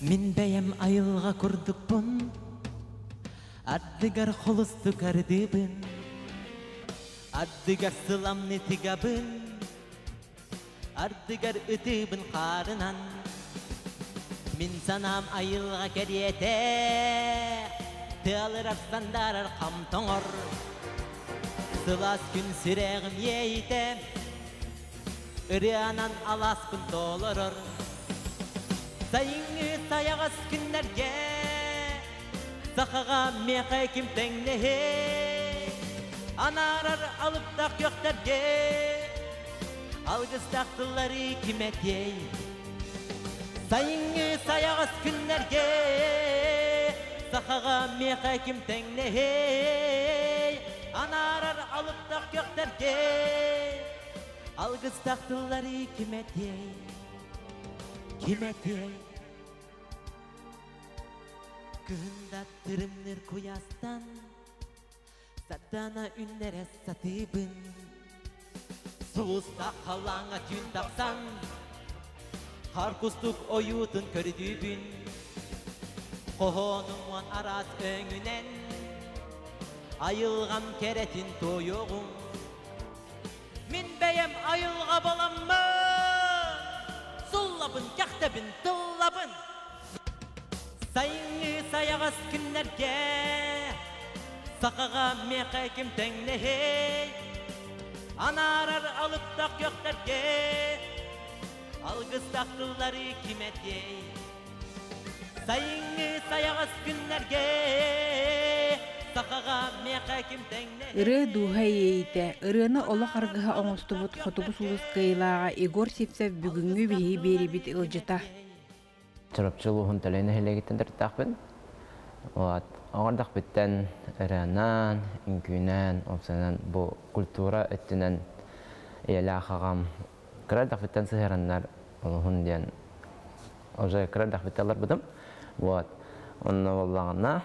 Мин бэйэм айылҕа курдукпун, Ардыгар холустук ардыыбын, Ардыгар сыламны тыгабын, Ардыгар ытыыбын хаарынан. Мин санаам айылҕа кэриэтэ, Тыалырар сандаарар хам тоҥор. Сылаас күн сүрэҕим иэйитэ, Ырыанан алааспын толорор. Сайыҥҥы сайаҕас күннэргэ Сахаҕа миэхэ ким тэҥнэһиэй? Анаарар алыптаах күөхтэргэ Алгыстаах тыллары ким этиэй? Сайыҥҥы сайаҕас күннэргэ Сахаҕа миэхэ ким тэҥнэһиэй? Анаарар алыптаах күөхтэргэ Алгыстаах тыллары ким этиэй? Ким этиэй? Кыһын да тырымныр куйаастан Сардана үннэрэ сатыыбын. Сулустаах халлааҥҥа түүн тахсан Хаар кустук ойуутун көрдүүбүн. Хоһоонум уон араас өҥүнэн Айылҕам кэрэтин туойуоҕум. Мин бэйэм айылҕа буоламмын, Суллабын, кэхтэбин, тыллабын. Сайыҥҥы сайаҕас күннэргэ Сахаҕа миэхэ ким тэҥнэһиэй? Анаарар алыптах көхтөргө Алгыстаах тыллары ким этиэй? Сайыҥҥы сайаҕас күннэргэ Сахаҕа миэхэ ким тэҥнэһиэй? Ырыа дууһа иэйиитэ, ырыаны олох аргыһа оҥостубут Хотугу сулус кыайыылааҕа Егор Сивцев бүгүҥҥү биһиги биэриибит ыалдьыта. Чурапчы улууһун Төлөй нэһилиэгиттэн төрүттээхпин. Вот. Оҕордохпүттэн ырыанан, үҥкүүнэн, уопсайынан бу культура өттүнэн ийэлээх аҕам кыра эрдэхпиттэн сыһыараннар олуһун диэн уже кыра эрдэхпиттэн ыларбытым. Вот. Онно буоллаҕына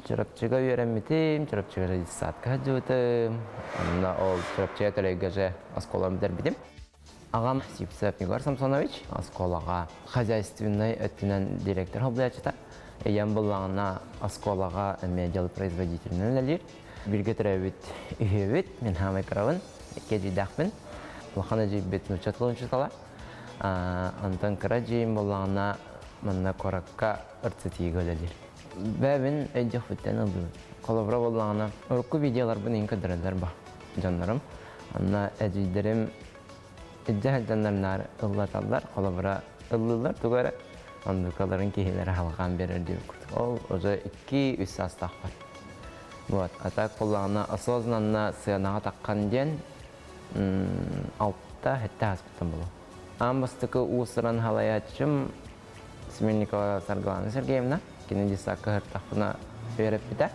Чурапчыга үөрэммитим, Чурапчыга детсадка сылдьыбытым. Онно ол Чурапчыга Төлөйгө же оскуоланы бүтэрбитим. Аҕам Сивцев Егор Самсонович оскуолаҕа хозяйственнай өттүнэн директор солбуйааччыта. Ийэм буллаҕына оскуолаҕа эмиэ делопроизводителинэн үлэлиир. Бииргэ төрөөбүт үһүөбүт, мин хаамай кырабын, икки эдьиийдээхпин. Улахан эдьиийбит нуучча тылын учуутала. Онтон кыра эдьиийим буоллаҕына манна куоракка РЦТИ-га үлэлиир. Бэйэбин өйдүөхпүттэн ылбыт. Холобура буоллаҕына, урукку видеоларбын иҥ көрдөрөллөр ба дьоннорум. Онно эдьиийдэрим илдьэ сылдьаннар наар ыллаталлар, холобура ыллыыллар тугу эрэ, оннукаларын киһилэрэ халҕаан биэрэр диэбит. Ол уже 2-3 саастаахпар. Вот, а так буоллаҕына осознанно сыанаҕа таххан диэн 6-7 ааспыттан буолуо. Аан бастакы уус-уран халайааччым Смирникова Саргылана Сергеевна, кини детсадка сырыттахпына үөрэппитэ.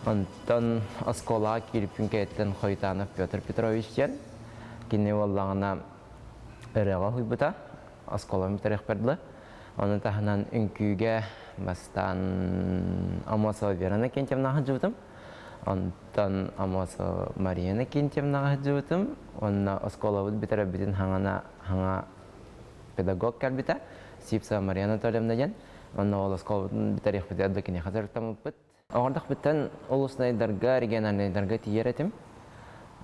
Онтон оскуолаҕа киирбиппин кэнниттэн Хойтанов Петр Петрович диэн кини буоллаҕына ырыаҕа уһуйбута, оскуоланы бүтэриэхпэр дылы. Ону таһынан үҥкүүгэ бастаан Амосова Вера Иннокентьевнаҕа сылдьыбытым. Онтон Амосова Мария Иннокентьевнаҕа сылдьыбытым. Уонна оскуолабыт бүтэрэрбитин хаҥана хаҥа педагог кэлбитэ, Сивцева Мария Анатольевна диэн. Онно ол оскуолабытын бүтэриэхпитигэр да киниэхэ дьарыктаммыппыт. Оҕордохпуттан улуснайдарга, региональнайдарга тиийэр этим.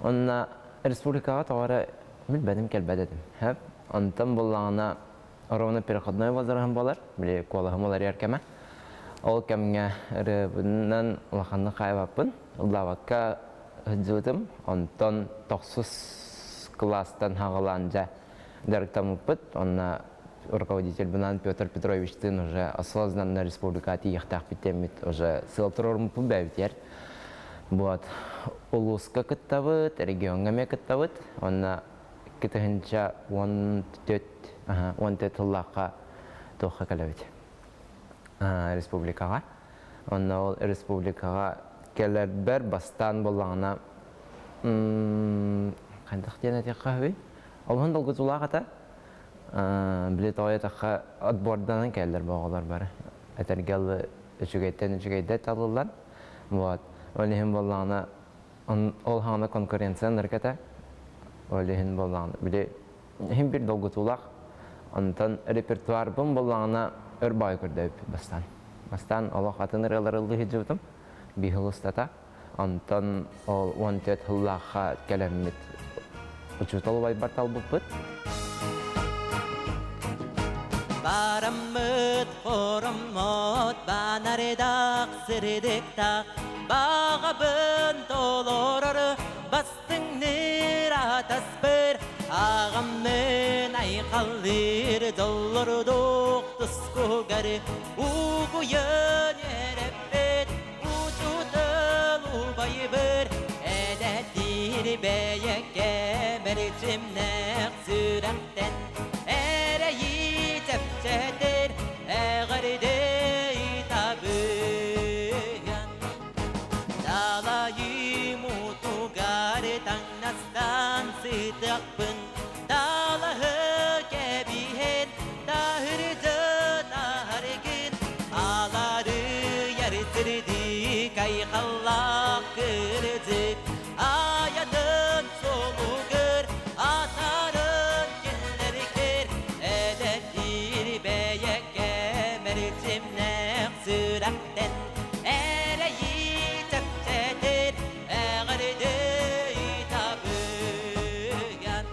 Онно республикаҕа тоҕо эрэ билбэтим кэлбэт этим. Хөп. Онтон буллаҕына ровно переходной возраһым буолар, били куолаһым уларыйар кэмэ. Ол кэмҥэ ырыабынан улаханнык хаайбаппын, ыллаабакка сылдьыбытым. Онтон тохсус кылаастан хаҕылаан дьэ дьарыктаммыппыт. Онно руководительбынан Петр Петровичтыын уже осознанно республикаҕа тиийиэхтээхпит диэммит уже сыал туруоруммуппут бэйэбитигэр. Вот. Улууска кыттабыт, региоҥҥа эмиэ кыттабыт. Онно 2014 сыллаахха туохха кэлэбит республикаҕа. Онно ол республикаҕа кэлэрбэр бастаан буоллаҕына хайдах диэн этиэххэ үһүй? Олуһун долгутуулаах этэ. Били тоҕо диэтэххэ отборданан кэллэр бу оҕолор бары. Этэргэ дылы үчүгэйтэн үчүгэйдэ талыллан. Вот. Ол иһин буоллаҕына ол хаана конкуренция ынырык этэ. Ол иһин буоллаҕына били иһин бир долгутуулаах. Онтон репертуарбын буллаҕына өр баҕайы көрдөбүппүт бастаан. Бастаан олох атын ырыалары ыллыы сылдьыбытым биир сыл устата. Онтон ол 14 сыллаахха кэлэммит учуутал убайбар талбыппыт. Бараммыт хороммот банаредах сырдыктах Бағабын толорор бастыҥныр атаспыр Ағаммын айқаллыр доллордук тускугар Угуйын эреппет учутал убайбыр Эдэтир бэйэккэ мэрчимнэх сүрэхтэн Эрэйи чэпчэтир эҕэрдэ табыган Далайым утугар таҥнастан сытыахпын Далаһы кэбиһэн таһырдьа таһаргын Аларыйар сирдик айхаллаах кырдьык Айатын суолугар атарын киллэрикэр Эдэрдиир бэйэккэ мэрчимнээх сүрэхтэн Эрэйи чэпчэтэр эҕэрдэ табыган.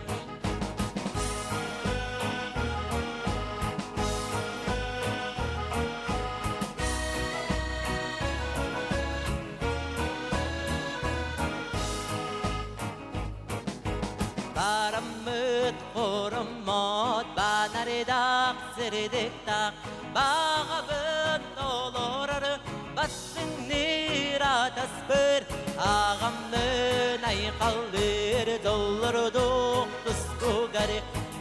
Бараммыт хороммот банарыдах сырдыктах Бағабын толорор бастыҥныр атаспыр Ағамнын айқаллыр доллордук тускугар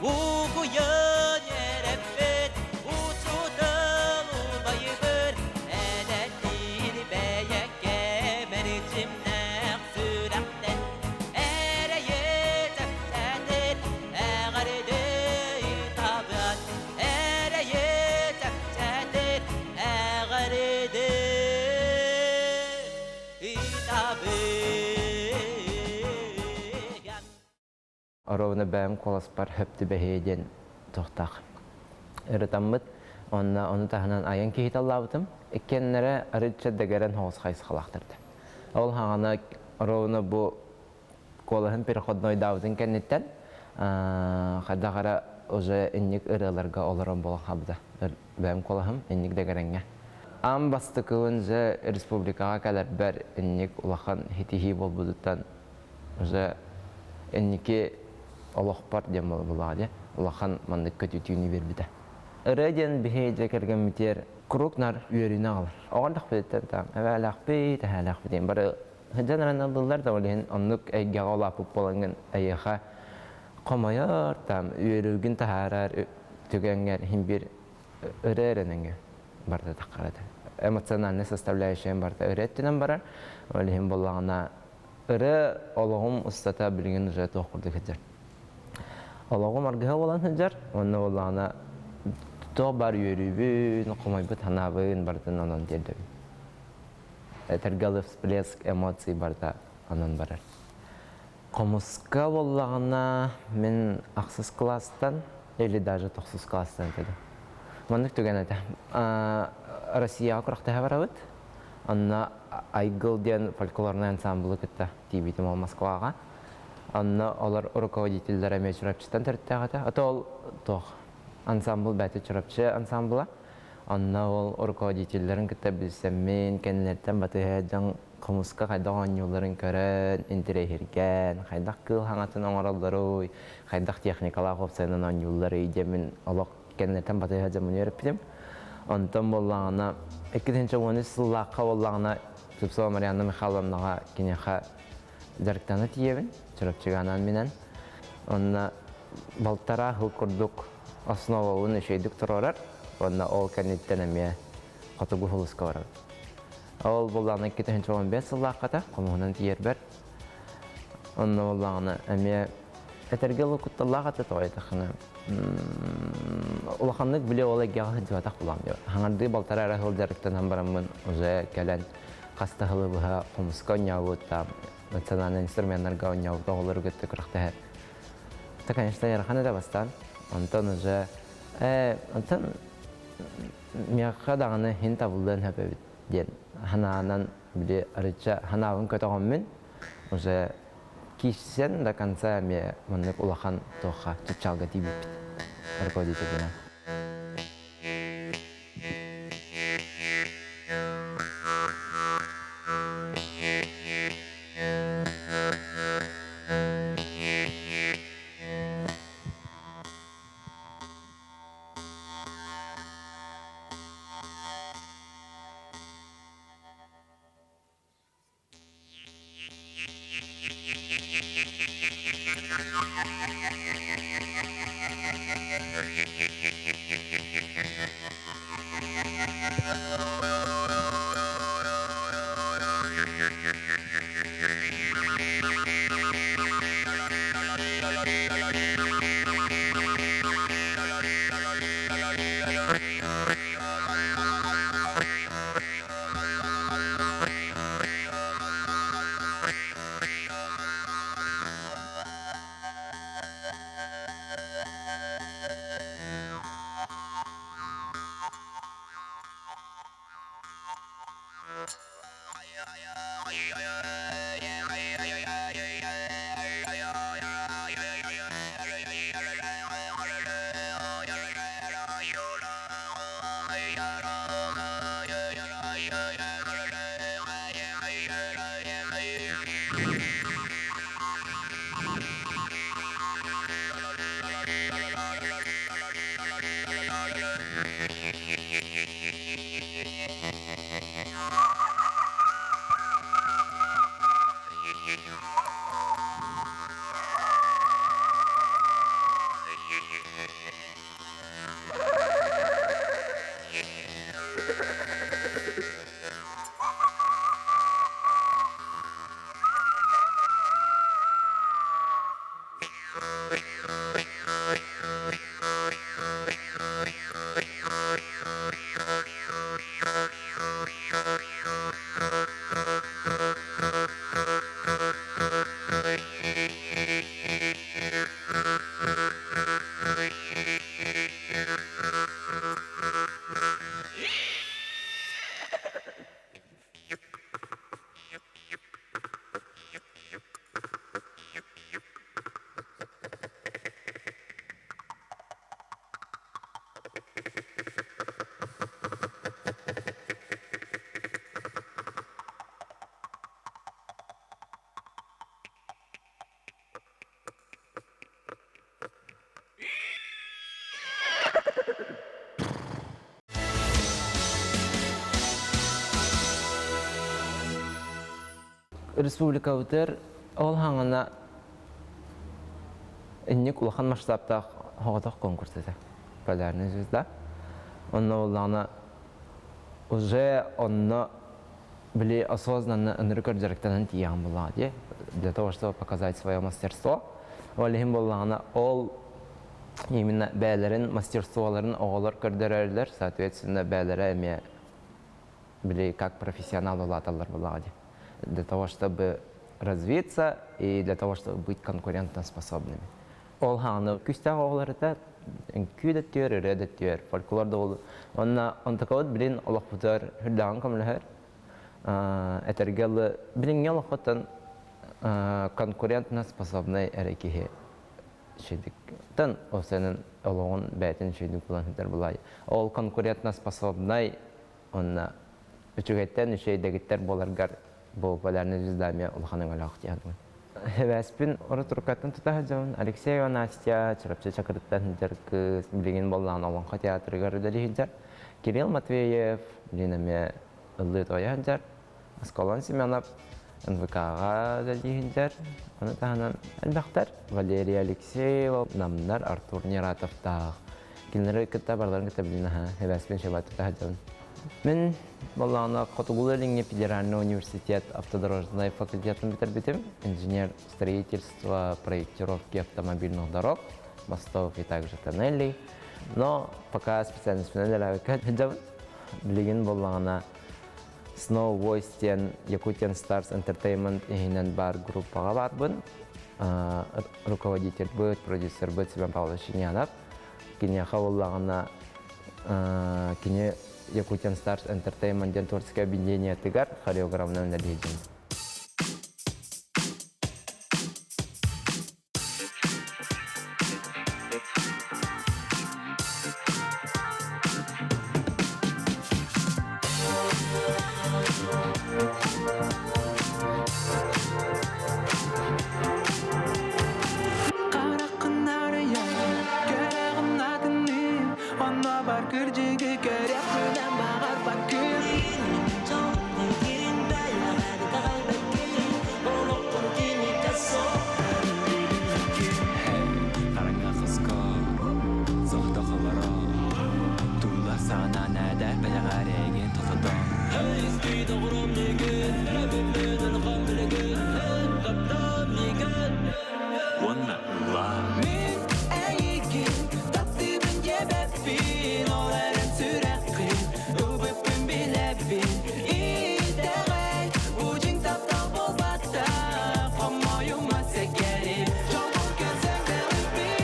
Угуйын эрэппит учутал убайбыр Эдэтир бэйэккэ мэрчимнэх сүрэхтэн Эрэйи чэпчэтир эҕэрдэ табыат Эрэйи чэпчэтир эҕэрдэ табыган. Оруобуна бэйэм куоласпар хөп түбэһиэ диэн туохтаах ырытаммыт. Онно ону таһынан айан киһи таллаабытым. Иккиэннэрэ арыычча дэгэрэн соҕус хайысхалаахтарда. Ол хаҕана оруобуна бу куолаһын переходнойдаабытын кэнниттэн хайдах эрэ уже инник ырыаларга олорон буолан хаалбыта. Бэйэм куолаһым инник дэгэрэҥҥэ. Аан бастакыбын же республикаҕа кэлэрбэр инник улахан хитиһии буолбутуттан уже инники олохпор диэн буоллаҕа дии улахан маннык көтүтүүнү биэрбитэ. Ырыа диэн биһи дьиэ кэргэммитигэр куруук нар үөрүүнү аҕалар. Оҕолордохпутуттан там эбээлээхпит, эһээлээхпит диэн бары сылдьан эрэн ыллылар да ол иһин оннук эйгэҕэ улааппыт буолаҥҥын эйиэхэ хомойор там үөрүүгүн таһаарар түгэҥҥэр иһин биир ырыа эрэнэҥҥэ барыта таххарата. Эмоциональная составляющая барыта ырыа өттүнэн барар. Ол иһин буоллаҕына ырыа олоҕум устата билигин уже туох курдук сылдьар. Олоҕум аргыһа буолан сылдьар. Уонна буоллаҕына туох баар үөрүүбүн, хомойбут санаабын барытын онон тиэрдэбин. Этэргэ всплеск эмоций барыта онон барар. Хомуска буоллаҕына мин ахсыс кылаастан или даже тохсус кылаастан этэ. Маннык түгэн этэ. Россияҕа күрэхтэһэ барабыт. Онно Айгыл диэн фольклорнай ансамблы кытта тиийбитим ол Москваҕа. Онно олор руководителлэрэ эмиэ Чурапчыттан төрүттээх этэ. А то ол туох ансамбл бэйэтэ Чурапчы ансамбла. Онно ол руководителлэрин кытта билсэммин, кэннилэриттэн батыһа дьон хомуска хайдах оонньуулларын көрөн, интэриэһиргээн, хайдах кыыл хаҥатын оҥороллоруй, хайдах техникалаах уопсайынан оонньуулларый диэммин олох кэнниттэн батыһа дьоммун үөрэппитим. Онтон буоллаҕына, 2013 сыллаахха буоллаҕына, Супсова Марианна Михайловнаҕа киниэхэ дьарыктана тиийэбин, Чурапчыга анаан минэн. Онно балтараа сыл курдук основабын үчүгэйдик туруорар, уонна ол кэнниттэн эмиэ хотугу сулуска барабын. Ол буоллаҕына 2015 сыллааххата хомуһунан тиийэрбэр. Онно буоллаҕына эмиэ этэргэ дылы кутталлаах этэ тоҕо диэтэххинэ улаханнык били ол эйгэҕэ сылдьыбатах булам диэн. Хаҥардыы балтараа эрэ сыл дьарыктанан бараммын уже кэлэн хас да сылы быһа хомуска оонньообут, там национальный инструменнарга оонньообут оҕолору кытта күрэхтэһэр. Это, конечно, ыарахан этэ бастаан. Онтон уже Онтон миэхэ даҕаны иһин табыллыан сөп эбит диэн санаанан били арычча санаабын көтөҕөммүн уже киирсэн до конца эмиэ маннык улахан туохха чыпчаалга тиийбиппит руководителинэн. Республикабытыгар ол хаҥана инник улахан масштабтаах соҕотох конкурс этэ. Полярная звезда. Онно буоллаҕына уже онно били осознанно ынырык дьарыктанан тиийэҕин буоллаҕа дии для того, чтобы показать свое мастерство. Ол иһин буоллаҕына ол именно бэйэлэрин мастерстволарын оҕолор көрдөрөллөр, соответственно бэйэлэрэ эмиэ били как профессионал улааталлар буоллаҕа дии. Для того, чтобы развиться и для того, чтобы быть конкурентоспособными. Ол хааны күстээх оҕолор этэ үҥкүү да түөр, ырыа да түөр, фольклор да ол. Онна онтукабыт билин олохпутугар үрдээҕин көмөлөһөр. Этэргэ ылы билиҥҥи олоххоттон конкурентноспособнай эрэ киһи шүйдүктэн ол сенин олоҕун бэйэтин шүйдүк булан сытар булай. Ол конкурентноспособнай онна үчүгэйтэн үчүгэйдэгиттэр буоларгар бу полярный звезда эмиэ улахан өҥөлөөх диэн. Эбээспин урут-уруккаттан тута сылдьабын. Алексеева Настя Чурапчы Чакырыттан сылдьар кыыс, билигин буоллаҕына Олоҥхо театрыгар үлэлии сылдьар. Кирилл Матвеев, билигин эмиэ ыллыы-туойа сылдьар. Аскалон Семенов НВК-ҕа үлэлии сылдьар. Ону таһынан элбэхтэр. Валерия Алексеева, Намнар, Артур Нератовтаах. Кинилэри кытта барыларын кытта билин аһа, эбээспин шабат тута сылдьабын. Мин буоллаҕына Хотугулуу-Илиҥҥи федеральный университет автодорожнай факультетын бүтэрбитим. Инженер строительства, проектировки автомобильных дорог, мостов и также тоннелей. Но пока специальностьпынан үлэлээбиккэ сылдьабын. Билигин буоллаҕына Snow Voice диэн Yakutian Stars Entertainment иһинэн баар группаҕа баарбын. Руководительбыт, продюсербыт Семен Павлович Чинянов. Киниэхэ буоллаҕына кини Якутиan Stars Entertainment диэн творческай объединениетыгар хореографынан үлэлиһидьин. Онно бар кырдьыгы көрөхпүнэн баҕарбаккын. Хараҥа хоско соҕотох олорон Туула саҕана нээдэ бэлэҕэр эйигин тохотон Уонна ыллаа Мин эйигин таптыыбын диэбэппин, ол эрэн сүрэхпин ылбыппын билэбин. Итэҕэй, бу дьиҥ таптал буолбатах, хомойума сэгэри, дьолбун көрсөн бэҕиппин.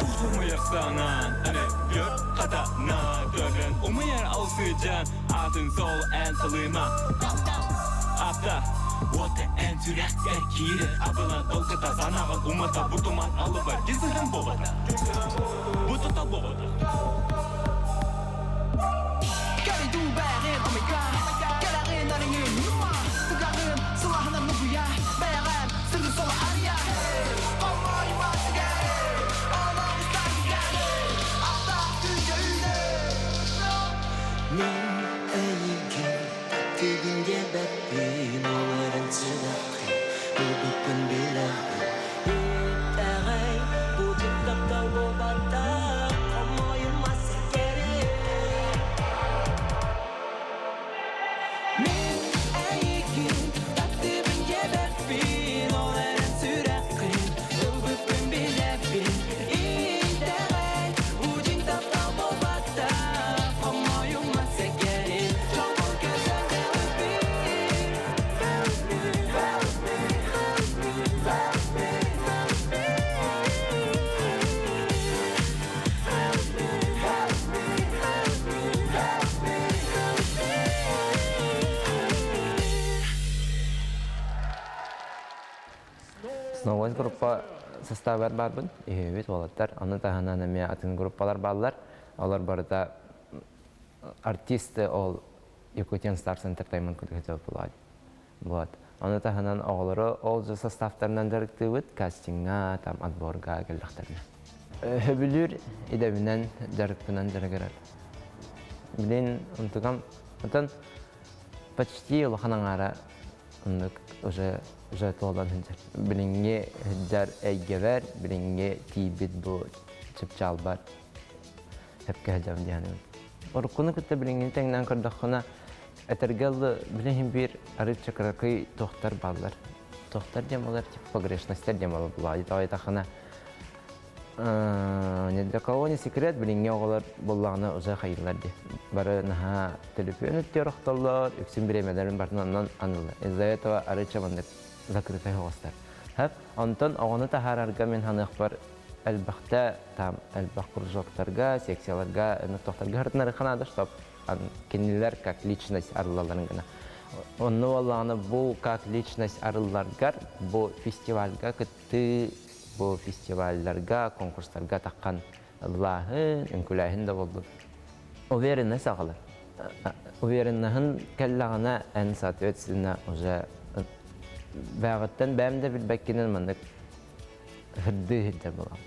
Тохтумуйахсанан аны гөр хатана Төрөн умуйар алсыжан Атын сол эн салыма Ата Уота эн сүрэхкэр киирэр Абынан ылгыта санаҕын умата Бутуман алыбар кисыһын бобата Бутута бобата Кэрий дуу бэҕин, oh my god. Кэрэҕин арыҥын нума. Сыгаҕын сылаһынан нугуя. Бэҕэн сырды сола арыйа. Хомойума сигэри. Олох устар Алта күнгэ үүнэ. Мин эйигин таптыыбын диэбэппин, ол эрэн сүрэххин ылбыппын билэбин. Итэҕэй, бу дьиҥ таптал буолбатах, хомойума сэгэри. Мин эйигин таптыыбын диэбэппин, ол эрэн сүрэххин ылбыппын билэбин. Итэҕэй, бу дьиҥ таптал буолбатах, хомойума сэгэри, дьолбун көрсөн бэҕиппин. Сновой группа составар барбын, үһүбүт уолаттар. Аны таһынан эмиэ атын группалар бааллар. Олор барыта артисты ол Якутиan Stars Entertainment курдук буолар. Вот. Аны таһынан оҕолору ол же составтарынан дьарыктыыбыт, кастиҥҥа, там отборга кэллэхтэринэ. Хөбүлүүр идэбинэн дьарыкпынан дьарыгырар. Билин онтугам, отон почти улахан аҥаара оннук уже уже туолан сылдьар. Билиҥҥи сылдьар эйгэбэр, билиҥҥи тиийбит бу чыпчаалбар сөпкө сылдьабын диэн. Уруккуну кытта билиҥҥини тэҥнээн көрдөххүнэ, этэргэ дылы билигин биир арыычча кыракый тохтор бааллар. Тохтор диэн буолар, типа погрешностар диэн буолар булаа. Тоҕо ни для кого не секрет, билиҥҥи оҕолор буоллаҕына уже хайыылар дии. Бары наһаа төлөпүөн өттүгэр охтоллор, үксүн бириэмэлэрин барытын онон аныыллар. Из-за этого арыычча маннык закрытай оҕустар. Хэп, онтон оҕону таһаарарга мин ханыахпар элбэхтэ там элбэх кружоктарга, секцияларга, тохтарга хартынары надо, чтоб кинилэр как личность арыллаларын гына. Онну буоллаҕына бу как личность арылларгар бу фестивальга кыттыы. Бу фестивалларга, конкурстарга таххан ыллааһын, үҥкүүлээһин да буоллун. Уверенность аҕалар. Уверенноһын кэллэҕинэ, эн, соответственно, уже бэҕиттэн бэйэм да билбэккинэн маннык хырдыы сылдьар буолаҕын.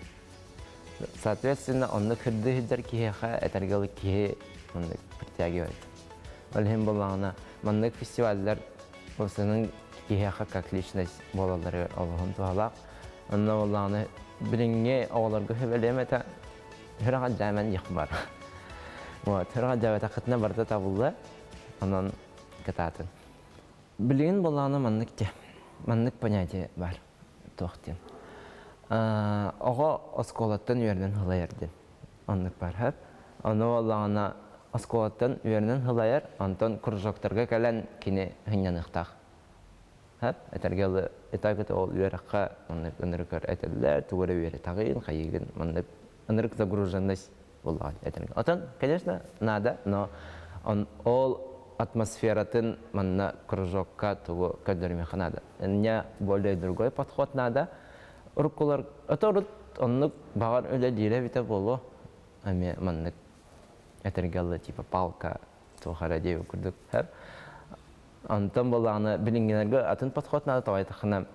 Соответственно, оннук хырдыы сылдьар киһиэхэ этэргэ дылы киһи маннык притягивает. Ол иһин буоллаҕына, маннык фестиваллар уопсайынан киһиэхэ как личность буолалларыгар олуһун туһалаах. Онно буоллаҕына, билиҥҥи оҕолорго сүбэлиэм этэ, сүрэх алдьааман диэх бар. Вот, сүрэх алдьаабатаххытына барыта табыллар, онон кытаатын. Билигин буоллаҕына маннык дьэ, маннык понятие бар туох диэн. Оҕо оскуолаттан үөрэнэн һылайар диэн оннук бар сөп. Ону буоллаҕына оскуолаттан үөрэнэн һылайар, онтон кружоктарга кэлэн кини сынньаныахтаах. Сөп, этэргэ дылы итак ол үөрэххэ маннык ынырык этэллэр, тугу эрэ үөрэтэҕин, хайыыгын, маннык ынырык загруженность буоллаҕа этэргэ. Отон, конечно, надо, но он ол атмосфератын манна кружокка тугу көрдөрүмүөххэ надо. Мне более другой подход надо. Уруккулар, ото урут оннук баҕар үлэлиирэ эбитэ буолуо. Эмиэ маннык этэргэ дылы типа палка туох эрэ диэбит курдук. Онтон буоллаҕына билиҥҥилэргэ атын подход надо тоҕойдоххуна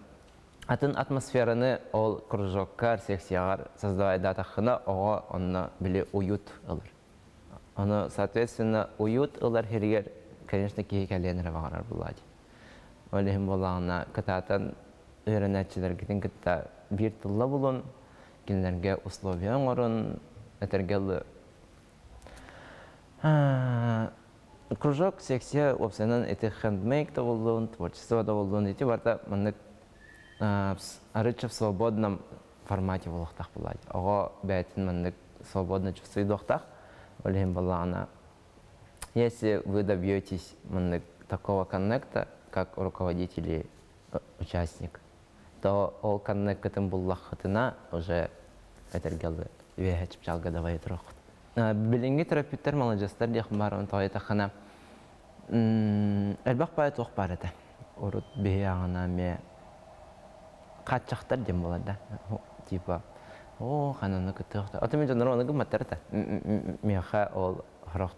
атын атмосфераны ол кружоккар, секцияҕар создавайдаатаххына оҕо онно били уют ылар. Ону, соответственно, уют ылар сиригэр, конечно, киһи кэлиэн эрэ баҕарар буоллаҕа дии. Ол иһин буоллаҕына кытаатан үөрэнээччилэргитин кытта биир тылла булун, кинилэргэ условия оҥорун, этэргэ дылы Кружок, секция уопсайынан ити хендмейк да буоллун, творчество да буоллун, ити барыта маннык арыычча в свободном формате буолуохтаах буолааччы. Оҕо бэйэтин маннык свободно чувствуйдуохтаах. Ол иһин буоллаҕына, если вы добьетесь маннык такого коннекта, как руководитель и участник, то ол коннеккытын буллаххытына уже этэргэ дылы үөһэ чыпчаалга давай туруоххут. Билиҥҥи төрөппүттэр маладьыастар диэх баар тоҕойдоххуна элбэх баай туох баар этэ. Урут биһи аҕана эмиэ хааччахтар диэн буолар да. Типа оо хананы кыттыахта. Ото мин дьоннору ону гымматтар этэ. Миэхэ ол сорох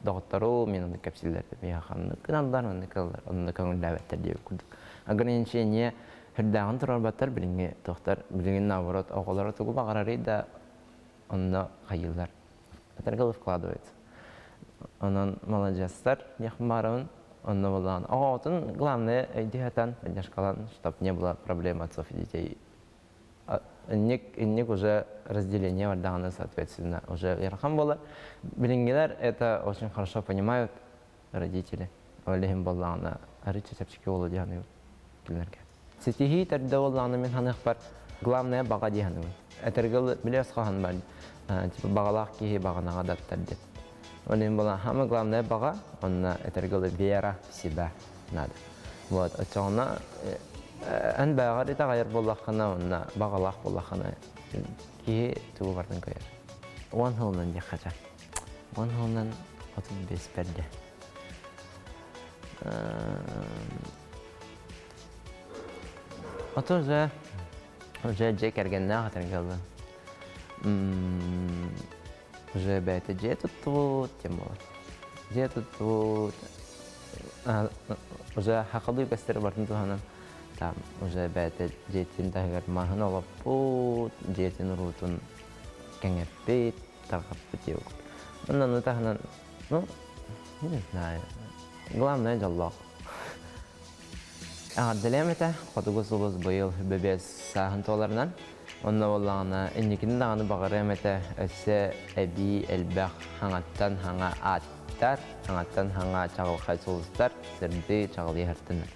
доҕоттору мин оннук кэпсииллэр миэхэ оннук гыналлар, оннук гыналлар, онно көҥүллээбэттэр диэбит курдук. Ограничение сүрдээҕин туруорбаттар билиҥҥи туохтар билигин наоборот оҕолоро тугу баҕарарый да онно хайыыллар. Этэргэ вкладывается. Онон маладьыастар диэх баарабын. Онно буоллаҕына оҕоҕутун главное өйдүү поддержкалан, чтоб не было проблем отцов и детей. Инник, инник уже разделение бардаҕына, соответственно, уже ыарахан буолар. Билиҥҥилэр это очень хорошо понимают родители. Ол иһин буоллаҕына арыычча чэпчэки буолуо дии саныыбын кинилэргэ. Ситиһии төрдө буоллаҕына мин саныахпар главное баҕа дии саныыбын. Этэргэ билэ хаһан бар типа баҕалаах киһи баҕанаҕа даттар диэн. Ол иһин буолан самое главное баҕа, онно этэргэ вера в себя надо. Вот, оччоҕуна эн бэҕэр итэҕэйэр буоллаххына, онно баҕалаах буоллаххына киһи тугу барытын кыайар. 10 сылынан диэххэ ча. 10 сылынан 35 бэрдэ. Ото уже уже дьиэ кэргэннээх этэргэ дылы. Уже бэйэтэ дьиэ туттубут диэн буолар. Дьиэ туттубут уже хахалыы үгэстэри барытын туһанан там уже бэйэтэ дьиэтин таһыгар маһын олоппут, дьиэтин уруутун кэҥэппит, тарҕаппыт диэбит. Онно ону таһынан, ну, не знаю, главное дьоллоох. Эҕэрдэлиэм этэ, Хотугу сулус быйыл бэбиэс сааһын туоларынан. Онно буоллаҕына, инникини даҕаны баҕарыам этэ, өссө эбии элбэх хаҥаттан хаҥа ааттар, хаҥаттан хаҥа чаҕылхай сулустар сырдыы чаҕылыйа сыртыннар.